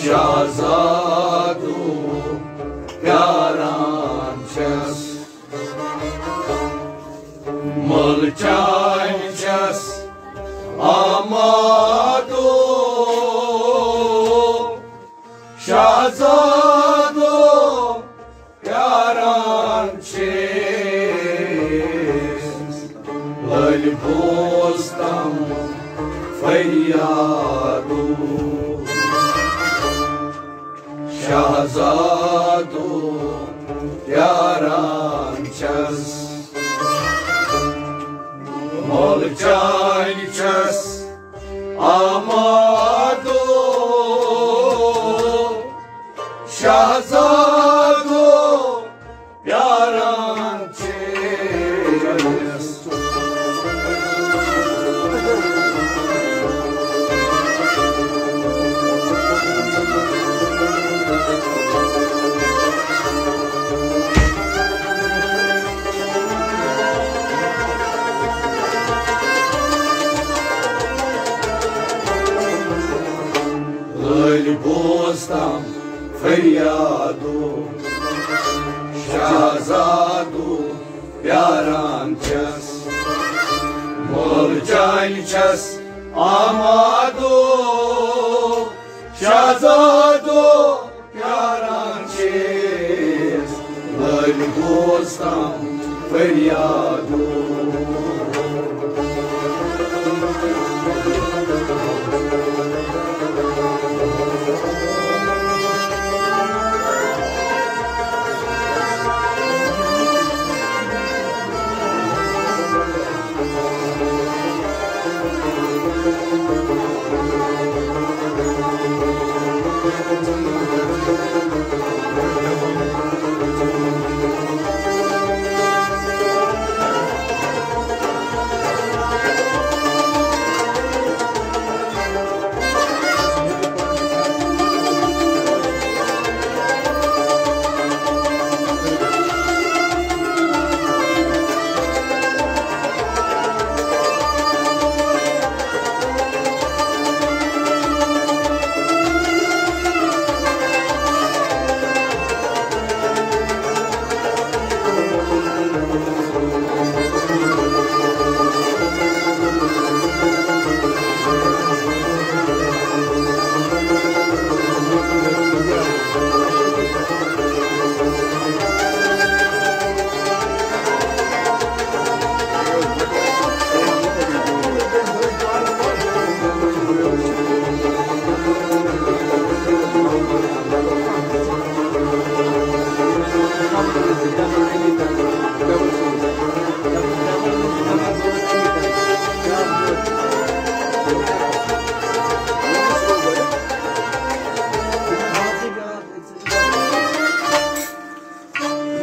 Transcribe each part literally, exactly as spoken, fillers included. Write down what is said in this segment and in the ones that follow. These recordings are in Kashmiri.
شہزادو پیاران چھس، ملچان چھس آمادو۔ شہزادو پیاران چھس، لٲلۍ بوز تم فریادو۔ شہزادو پیاران چھس، ملچان چھس آمادو۔ شہزادو پیاران چھس۔ لٲلۍ بوز تم فریادو۔ شہزادو پیاران چھس، ملچان چھس آمادو۔ شہزادو پیاران چھس، لٲلۍ بوز تم فریادو۔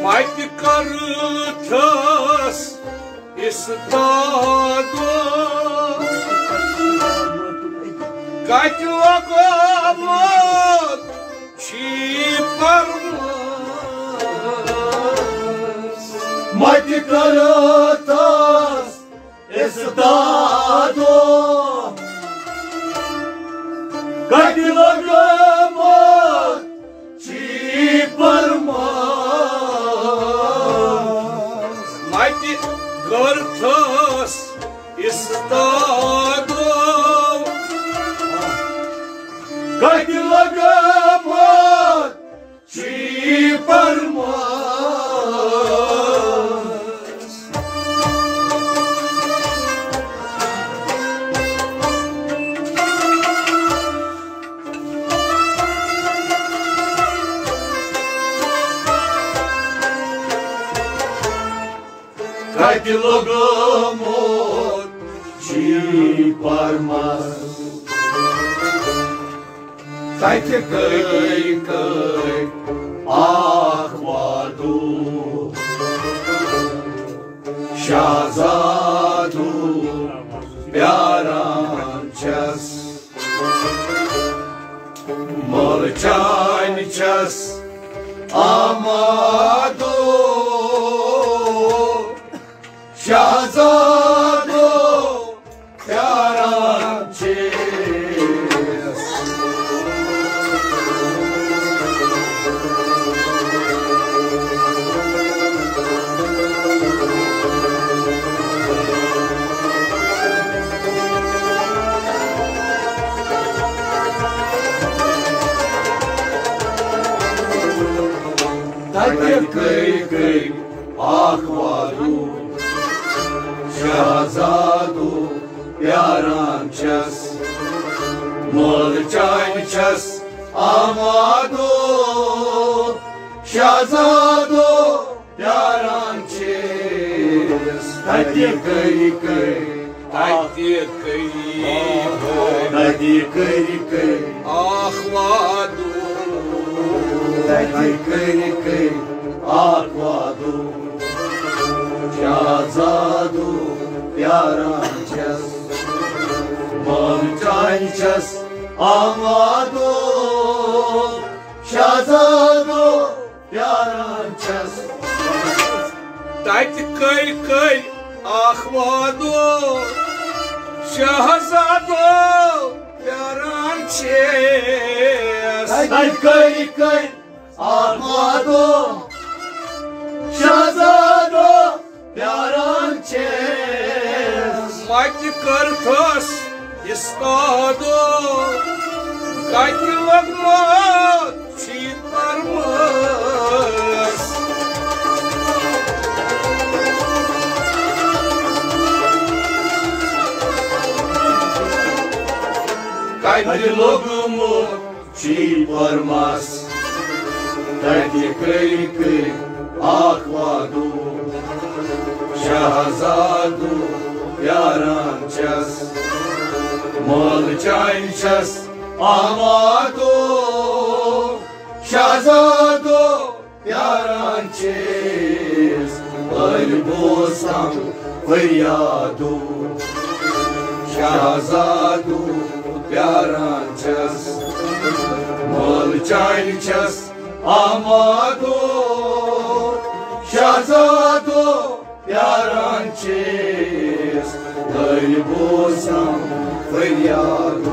متہِ کر تھس استادو، کتہِ لگومُت چھی پرواز۔ متہِ کر تھس استادو، کتہِ لگومُت چھی پرواز۔ متہِ کر تھس استادو، کتہِ لگومُت چھی پرواز۔ کتہِ لوٚگمُت چھی پرواز۔ تتہِ کٔتۍ کٔتۍ اکھ وادو۔ شہزادو پیاران چھس، مۄلہٕ چانہِ چھس آمادو۔ شہزادو پیاران چھِ تَتہِ کٔرۍ کٔرۍ اکھ وعدٕ، شہزادٕ پیاران چھَس، مٲلہٕ چانہِ چھَس آمادٕ، شہزادٕ پیاران چھِس۔ تَتہِ کٔرۍ کٔرۍ، تَتہِ کٔرۍ کٔرۍ، تَتہِ کٔرۍ کٔرۍ اکھ وعدٕ، تَتہِ کٔرۍ کٔرۍ اکھ وعدٕ، شہزادٕ پیاران چھَس، مٲلہٕ چانہِ چھَس آمادٕ، شہزادٕ پیاران چھَس۔ تَتہِ کٔرۍ کٔرۍ اکھ وعدٕ، شہزادٕ پیاران چھِس۔ تَتہِ کٔرۍ کٔرۍ اکھ وعدٕ، شہزادٕ پیاران چھِس۔ مَتہِ کٔرتھس استادٕ، کَتہِ لوٚگمُت چھی پرمس؟ کَتہِ لوٚگمُت چھی پرمس؟ تَتہِ کٔرۍ کٔرۍ اکھ وعدٕ، شہزادٕ پیاران چھَس، مٲلہٕ چانہِ چھَس آمادٕ، شہزادٕ پیاران چھِس، بٔلۍ بوزتم فریادٕ۔ شہزادٕ پیاران چھَس، مٲلہٕ چانہِ چھَس آمادٕ، شہزادٕ پیاران چھِس، بٔلۍ بوزتم فریادٕ۔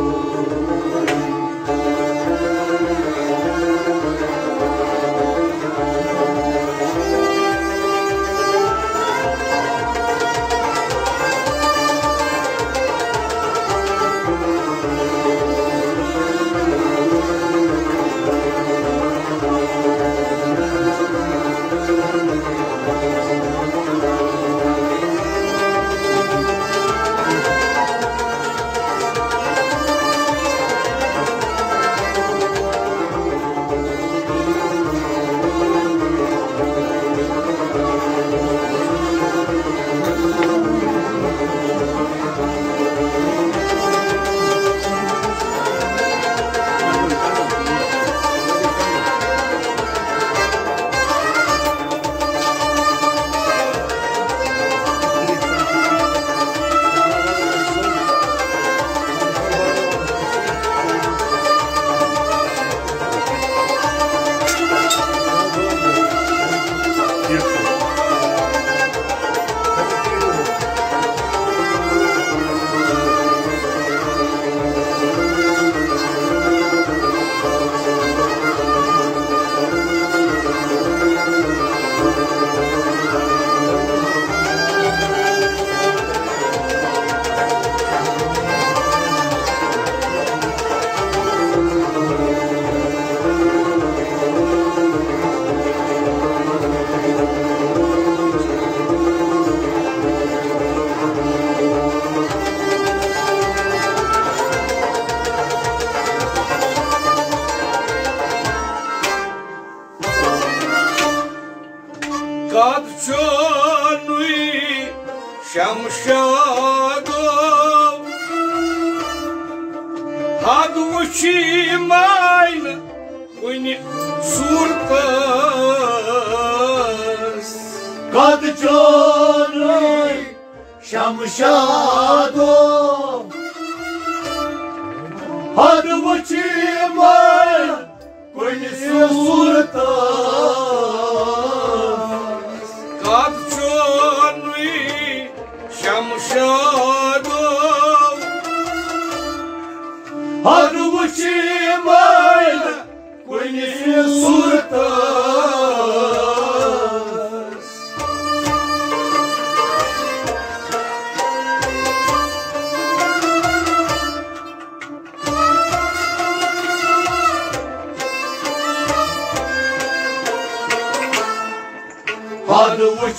قد چونُے شمشادو حد وُچھی ماین کُنہِ صوٗرتس۔ قد چونُے شمشادو حد وُچھی ماین کُنہِ صوٗرتس۔ قد چونُے شمشادو حد وُچھی ماین کُنہِ صوٗرتس۔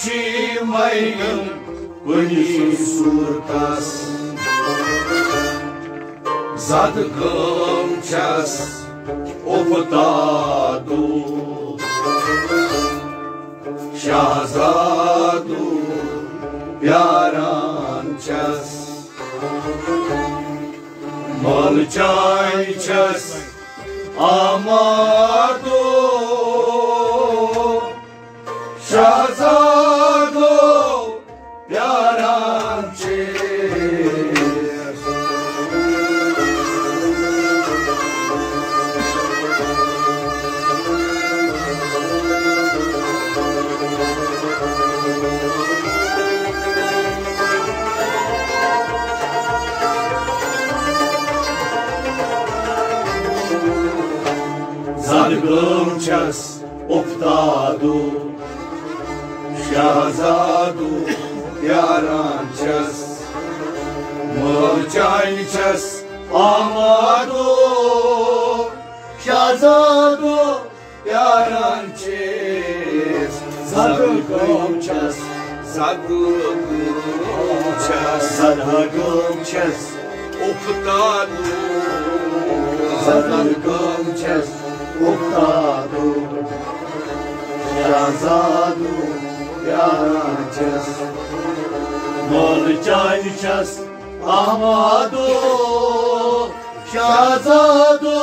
چی مینن کُنی صورتس، زد گٲم چھس اُفتادو، شہزادو پیاران چھس۔ مٲلہٕ چانہِ چھس آمادو، شہزادو پیاران چھِ۔ زد گٲم چھس اُفتادو، شہزادو پیاران چھس۔ مٲلہٕ چانہِ چھس آمادو، شہزادو پیاران چھس۔ زد گٲم چھس، زد گٲم چھس، زد گٲم چھس اُفتادو، زد گٲم چھس اُفتادو، شہزادو پیاران چھس۔ مٲلہٕ چانہِ چھس آمادو، شہزادو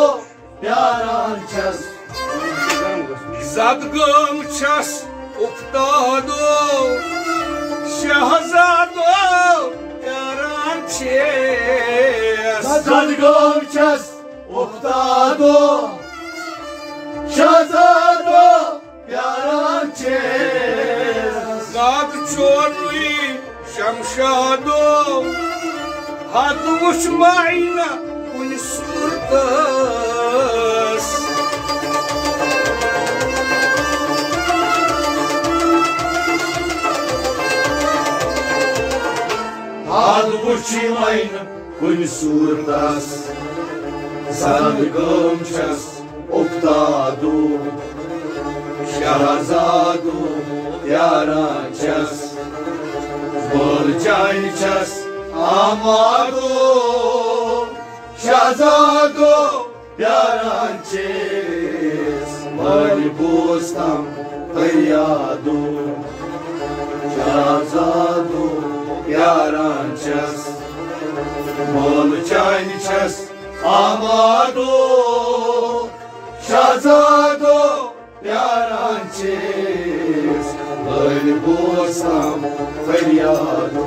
پیاران چھس۔ زد گٲم چھس اُفتادو، شہزادو پیاران چھس۔ زد گٲم چھس اُفتادو، شہزادو پیاران چھس۔ زد چونُے شمشادو، حد وُچھ ماینہ کُنہِ صورتس۔ حد وُچھ ماینہ کُنہِ صورتس۔ زد گٲم چھس اُفتادو، شہزادو پیاران چھس۔ مٲلہٕ چانہِ چھس آمادو، شہزادو پیاران چھس۔ مٲلۍ بوز تم فریادو، شہزادو پیاران چھس۔ مٲلہٕ چانہِ چھس آمادو، شہزادو پیاران چھس۔ مٲلۍ بوز تم فریادو۔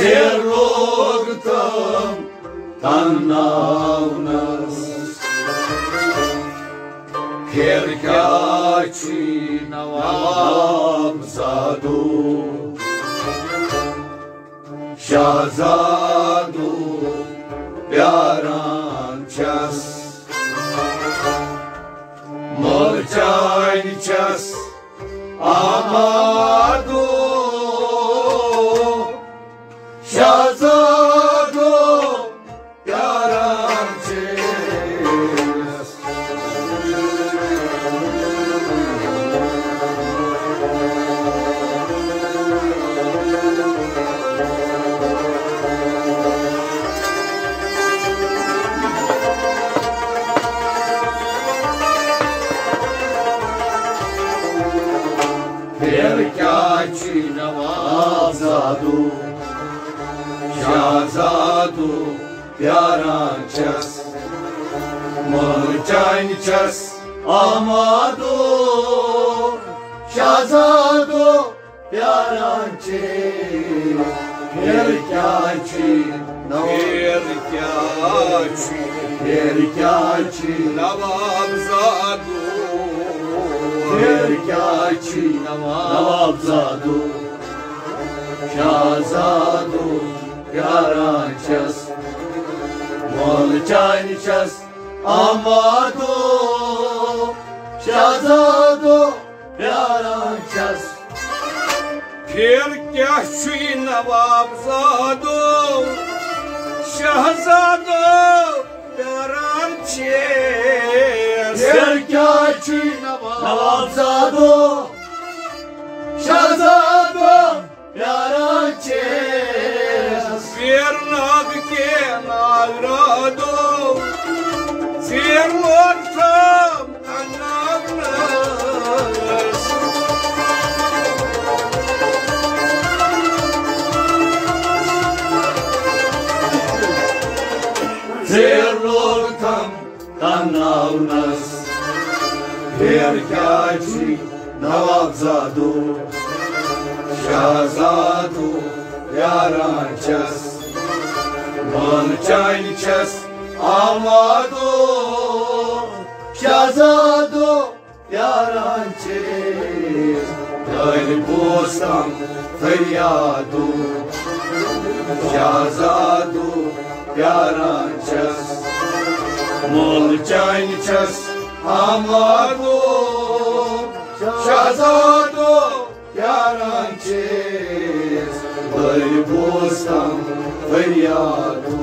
پھر لوگ تم تناونس، پھر کیا چھی نواب زادو، شہزادو پیاران چھس، ملچان چھس آمادو، شہزادو پیاران چھس۔ پھر کیا چھی نواب زادو، شہزادو پیاران چھس، ملچان چھس آمادو، شہزادو پیاران چھس۔ پھر کیا چھی نواب، پھر کیا چھی، پھر کیا چھی نواب زادو، پھر کیا چھی نواب زادو، شہزادو پیاران چھس، ملچان چھس آمادو، شہزادو پیاران چھس۔ پھر کیا چھی نواب زادو، شہزادو پیاران چھس۔ پھر کیا چھی نواب زادو، شہزادو پیاران چھس۔ پھر ناگ کے ناگ رادو، پھر لوگ تم تناونس۔ پھر لوگ تم تناونس۔ پھر کیا چھی نواب زادو، شہزادو پیاران چھس، ملچان چھس آمادو، شہزادو پیاران چھس۔ دل بوزتم فریادو، شہزادو پیاران چھس، ملچان چھس آمادو، شہزادو پیاران چھس۔ دل بوزتم فریادو۔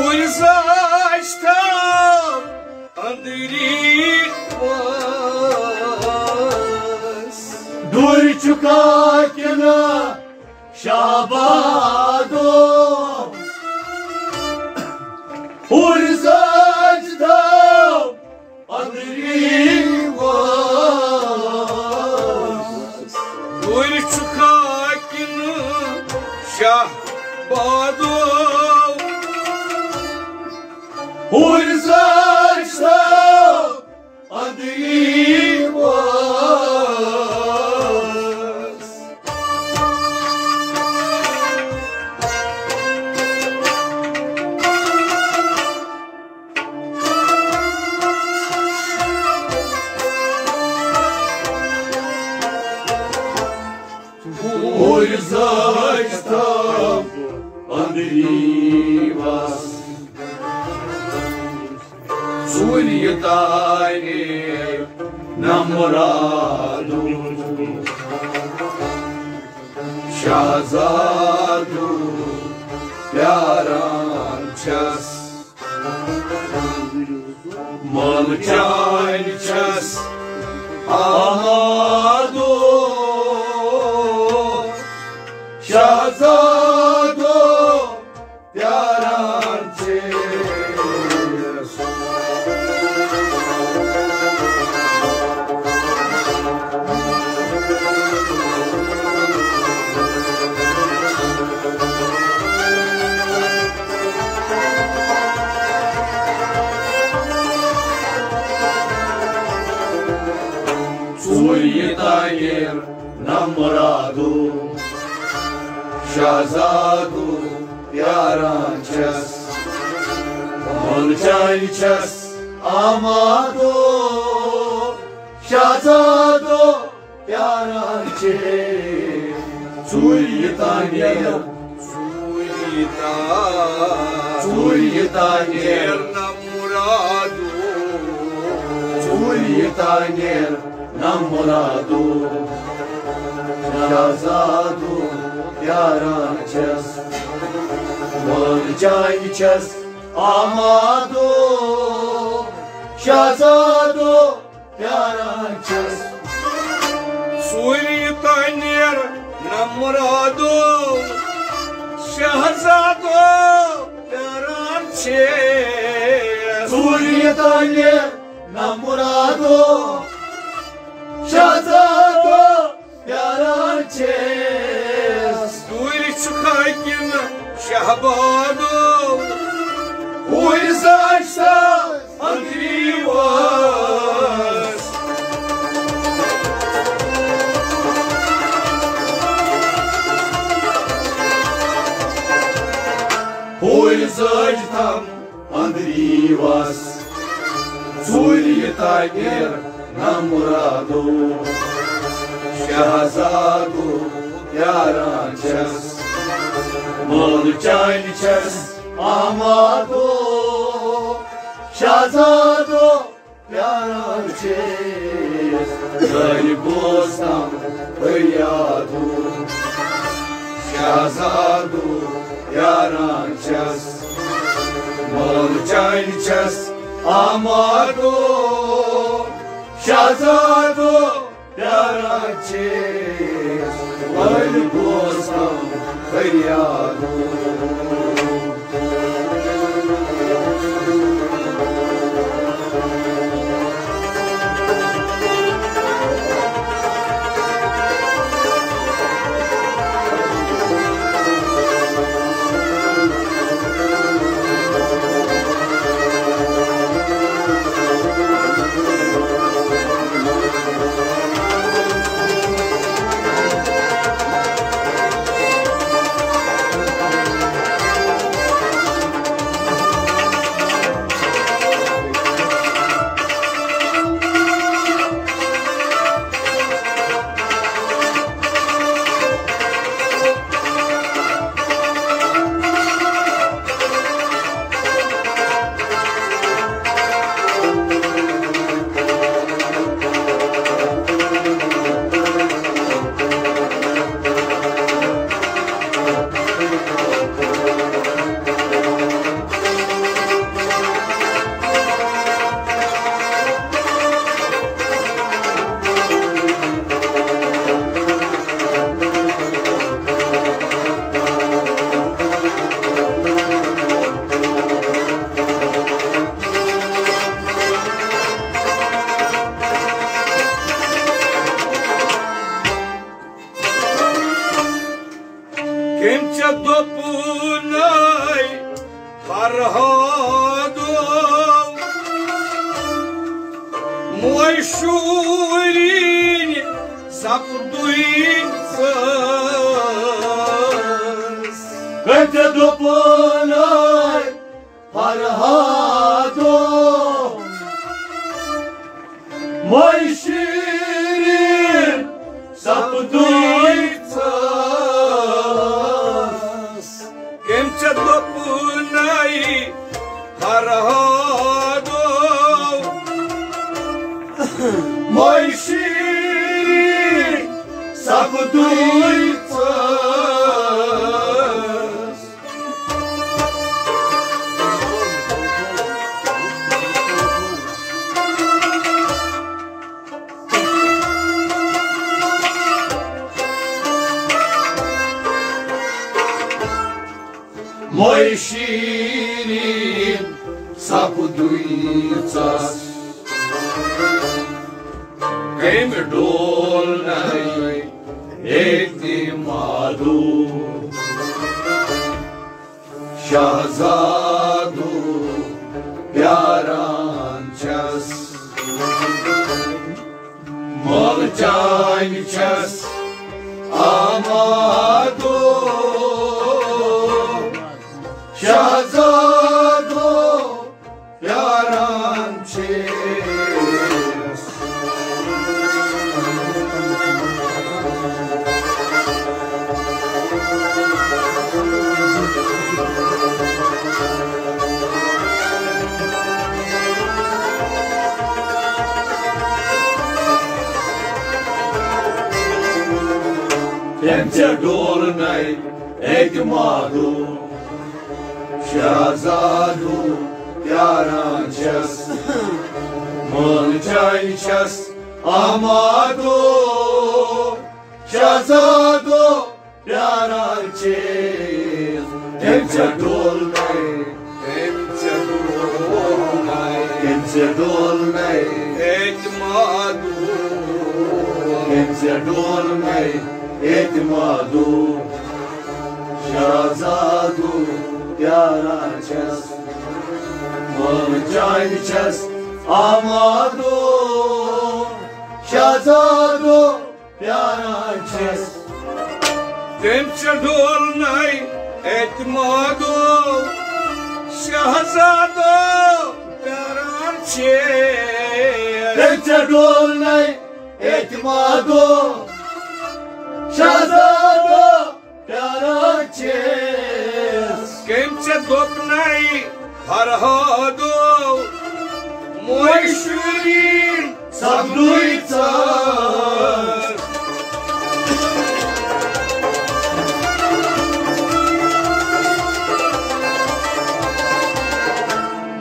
کُنہِ ساچھ تھاو أنٛدری واس۔ ڈُرۍ چھُکھا کِنہٕ شہبادو؟ ہُرۍ ساچھ تھاو أنٛدری واس۔ ڈُرۍ چھُکھا کِنہٕ شہبادو؟ ہُرۍ ساچھ تھاو أنٛدری واس۔ ہُرۍ ساچھ تھاو أنٛدری واس۔ ژوٗرِ تعمیٖر نمرادُک شہزادُک پیاران چھَس۔ مٲلہٕ چانہِ چھَس آمادُک شہزادُک پیاران چھَس۔ ژوٗرِ تعمیٖر نمرادُک شہزادُک پیاران چھَس۔ مٲلہٕ چانہِ چھَس آمادُک شہزادُک پیاران چھِ۔ ژوٗرِ تعمیٖر، ژوٗرِ تعمیٖر، ژوٗرِ تعمیٖر نمرادُک، ژوٗرِ تعمیٖر نمرادُک شہزادُک پیاران چھَس۔ مٲلہٕ چانہِ چھَس آمادُک شہزادُک پیاران چھَس۔ ژوٗرِ تعمیٖر نمرادُک شہزادُک پیاران چھَس۔ ژوٗرِ تعمیٖر نمرادُک شہزادُک پیاران چھَس۔ ژوٗرِ چھُکھا کِنہٕ شہبادُک؟ ہُرۍ ساچھ تھاو أنٛدری واس۔ ہُرۍ ساچھ تھاو أنٛدری واس۔ ژوٗرِ تعمیٖر نمرادُک شہزادُک پیاران چھَس۔ مٲلہٕ چانہِ چھَس آمادُک شہزادُک پیاران چھَس۔ زٲنۍ بوزتم فریادُک شہزادُک پیاران چھَس۔ مٲلہٕ چانہِ چھَس آمادُک شہزادُک پیاران چھَس۔ وٲلۍ بوزتم فریادُک۔ شوٗرِنۍ سپدُے ژاس۔ کتہِ دوٚپُن فرہادو، مے شیرین سپدُے ژاس۔ کٔمۍ ژےٚ دوٚپُنے فرہادو، مے شیرین سپدُے ژاس؟ مے شیرین سپدُے ژاس۔ کٔمۍ ڈولنَے اعتمادو، شہزادو پیاران چھَس۔ مٲلہٕ چانہِ چھَس آمادو، شہزادو پیاران چھَس۔ تٔمۍ ژےٚ ڈولنَے اعتمادو، شہزادو پیاران چھَس۔ مٲلہٕ چانہِ چھَس آمادو، شہزادو پیاران چھَس۔ تٔمۍ ژےٚ ڈولنَے، تٔمۍ ژےٚ ڈولنَے، تٔمۍ ژےٚ ڈولنَے اعتمادو، تٔمۍ ژےٚ ڈولنَے اعتمادو، شہزادو پیاران چھَس۔ مٲلہٕ چانہِ چھَس آمادو، شہزادو پیاران چھَس۔ تٔمۍ ژےٚ ڈولنَے اعتمادو، شہزادو پیاران چھَس۔ تٔمۍ ژےٚ ڈولنَے اعتمادو، شہزادو پیاران چھَس۔ کٔمۍ ژےٚ دوٚپنَے فرہادو، مے شیرین سپدُے ژاس؟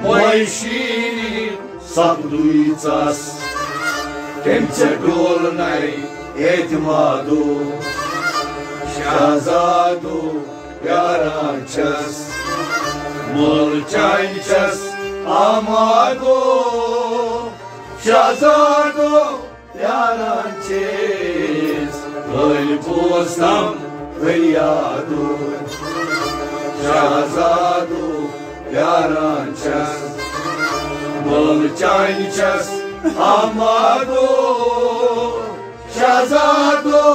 مے شیرین سپدُے ژاس۔ تٔمۍ ژےٚ ڈولنَے اعتمادو، شہزادو پیاران چھَس۔ مٲلہٕ چانہِ چھَس آمادو، شہزادو پیاران چھَس۔ ٲلۍ بوزتم فریادو، شہزادو پیاران چھَس۔ مٲلہٕ چانہِ چھَس آمادو، شہزادو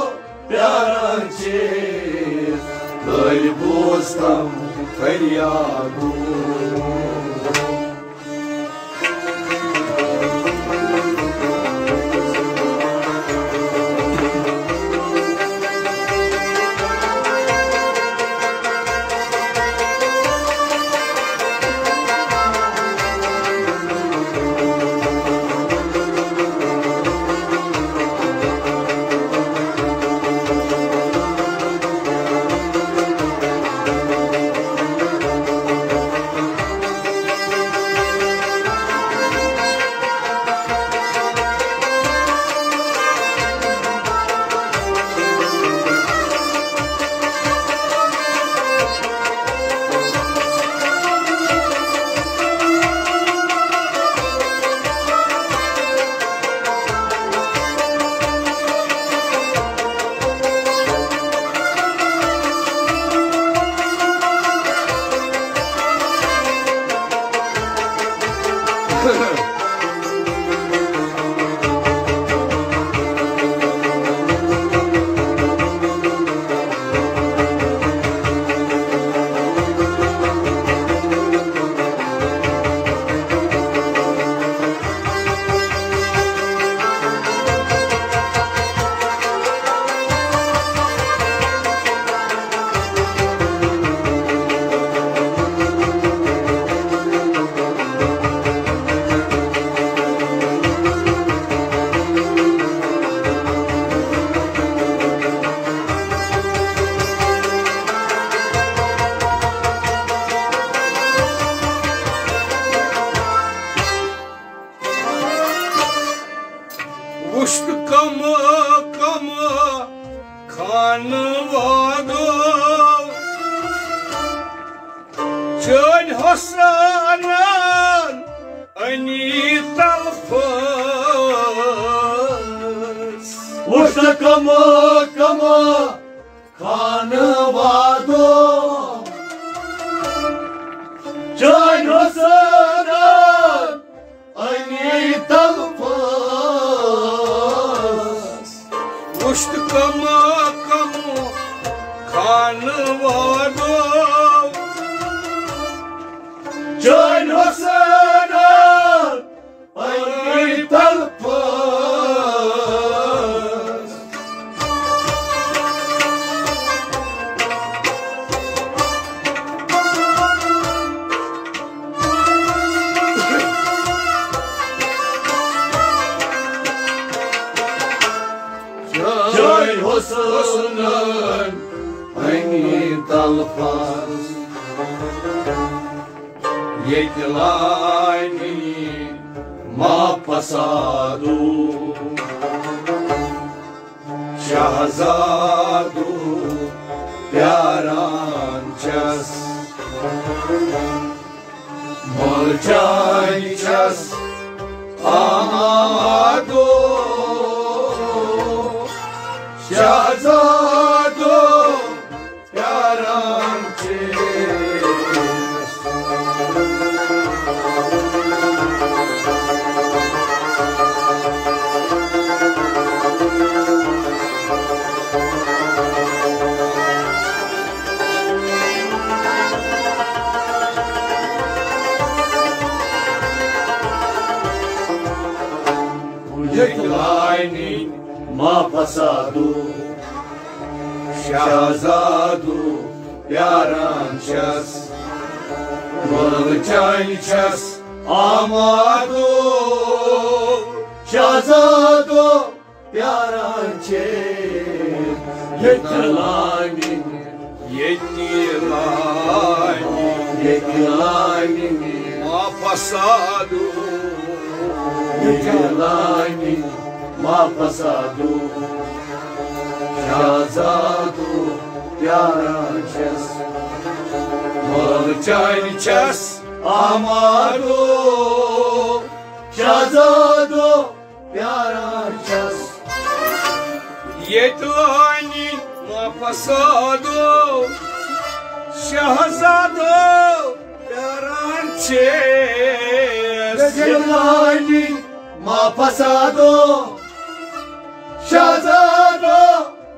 پیاران چھَس۔ ٲلۍ بوزتم فریادو۔ چٲنۍ حسنن أنی تلفظ۔ وٕچھ تہٕ کم کم خانوادو چٲنۍ حسنن أنی تلفظ۔ وٕچھ تہٕ کم کم خانوادو چٲنۍ حسنن أنی تلفظ۔ چٲنۍ حسنن أنی تلفظ۔ ییٚتہِ لانہِ ما فسادو۔ شہزادو پیاران چھس، مۄلچانۍ چھس آمادو۔ شہزادو پیاران چھس۔ ییٚتہِ لانہِ ما فسادو۔ شہزادو پیاران چھس، مۄلچانۍ چھس آمادو۔ شہزادو پیاران چھِ ییٚتہِ لانہِ، ییٚتہِ لانہِ، ییٚتہِ لانہِ ما فسادو۔ ییٚتہِ لانہِ ما فسادو۔ شہزادو پیاران چھس، مۄلچانۍ چھس آمادو۔ شہزادو پیاران چھس۔ ییٚتہِ لانہِ ما فسادو۔ شہزادو پیاران چھس۔ ییٚتہِ لانہِ ما فسادو۔ شہزادو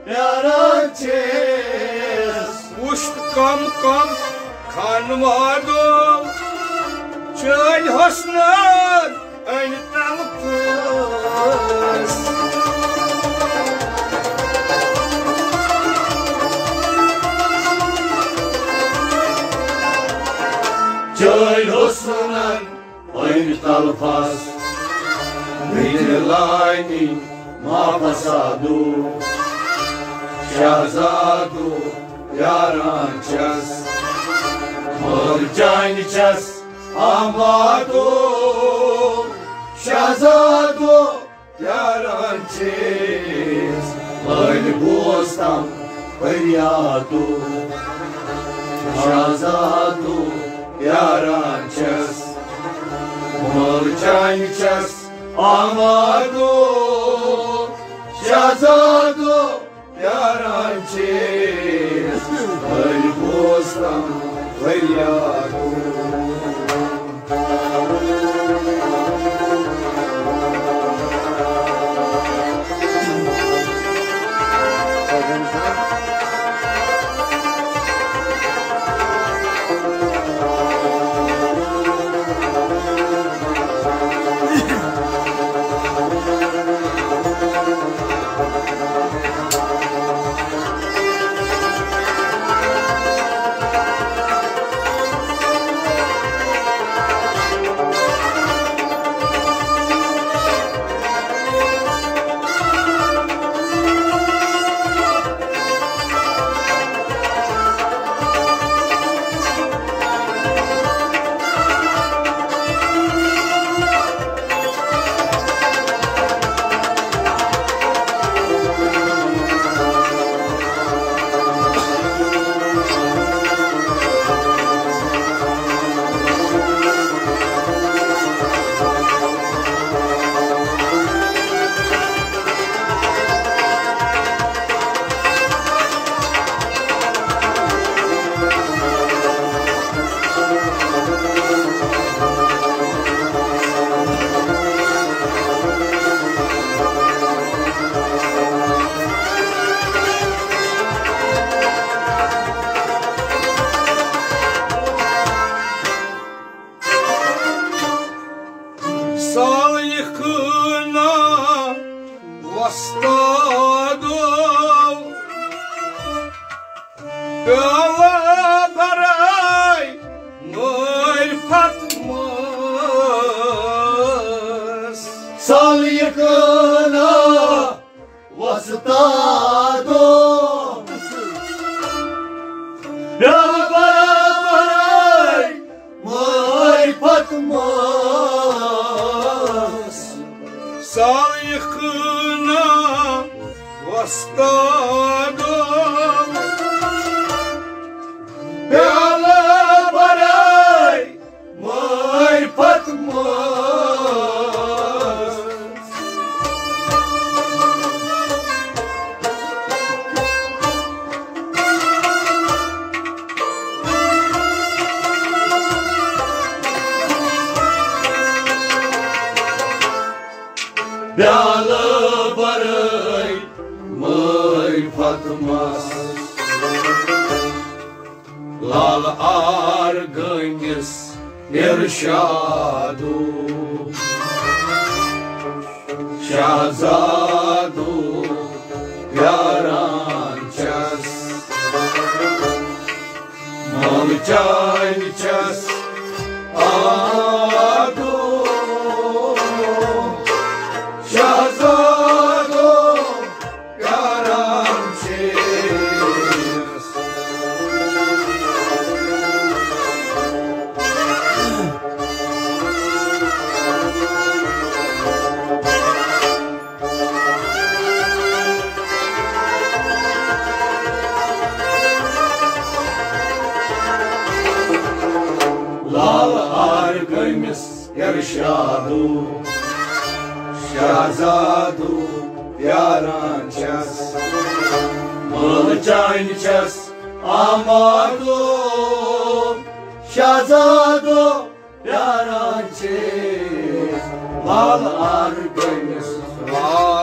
پیاران چھس۔ وٕچھ کم کم خانوادو چٲنۍ حسنن أنۍ تلفظ۔ چٲنۍ حسنن أنۍ تلفظ۔ بِجلانی ما فسادو۔ شہزادو پیاران چھس، مۄلچانۍ چھس آمادو۔ شہزادو پیاران چھس، لٲنہِ بوز تم فریادو۔ شہزادو پیاران چھس، مۄلچانۍ چھس آمادو۔ شہزادو پیاران چھس، لٲنہِ بوز تم فریادو۔ وۄستادو، پیالہٕ برٲے مٲرۍ پتہٕ مٲرۍ۔ پیالہٕ برٲے مٲرۍ پتہٕ مٲرۍ۔ لال آرگٲمِس ارشادو، شہزادو پیاران چھس، مۄل چانہِ چھس آدو، شہزادو پیاران چھس۔ لال آرگٲمِس ارشادو، شہزادو پیاران چھس، مٲلہٕ چانہِ چھس آمادو، شہزادو پیاران چھس۔ لال آرگٲمِس، لال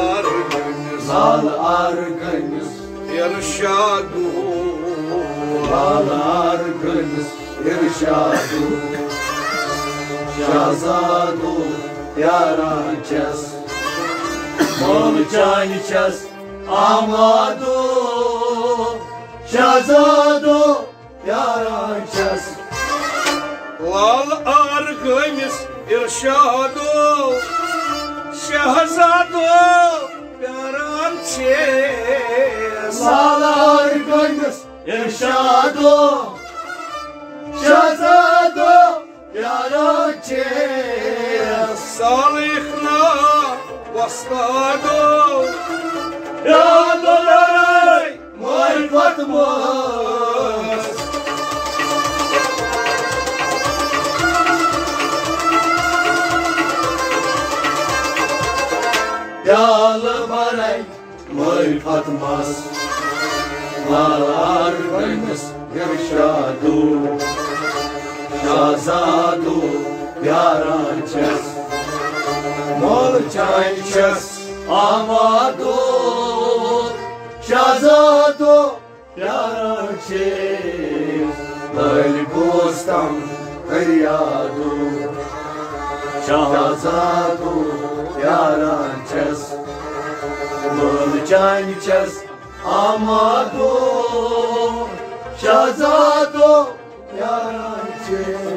آرگٲمِس، لال آرگٲمِس ارشادو، لال آرگٲمِس ارشادو، شہزادو پیاران چھس، مٲلہٕ چانہِ چھس آمادو، شہزادو پیاران چھس۔ لال آرگٲمِس ارشادو، شہزادو پیاران چھس۔ لال آرگٲمِس ارشادو، شہزادو پیاران چھس۔ سالِخ نا وۄستادو، پیالہٕ برٲے مٲرۍ پتہٕ مٲرۍ۔ پیالہٕ برٲے مٲرۍ پتہٕ مٲرۍ۔ لال آرگٲمِس ارشادو، شہزادو پیاران چھس، مۄل چانہِ چھس آمادو، شہزادو پیاران چھس۔ بٔلۍ بوزتم فریادو، شہزادو پیاران چھس، مٲلہٕ چانہِ چھس آمادو، شہزادو پیاران چھس۔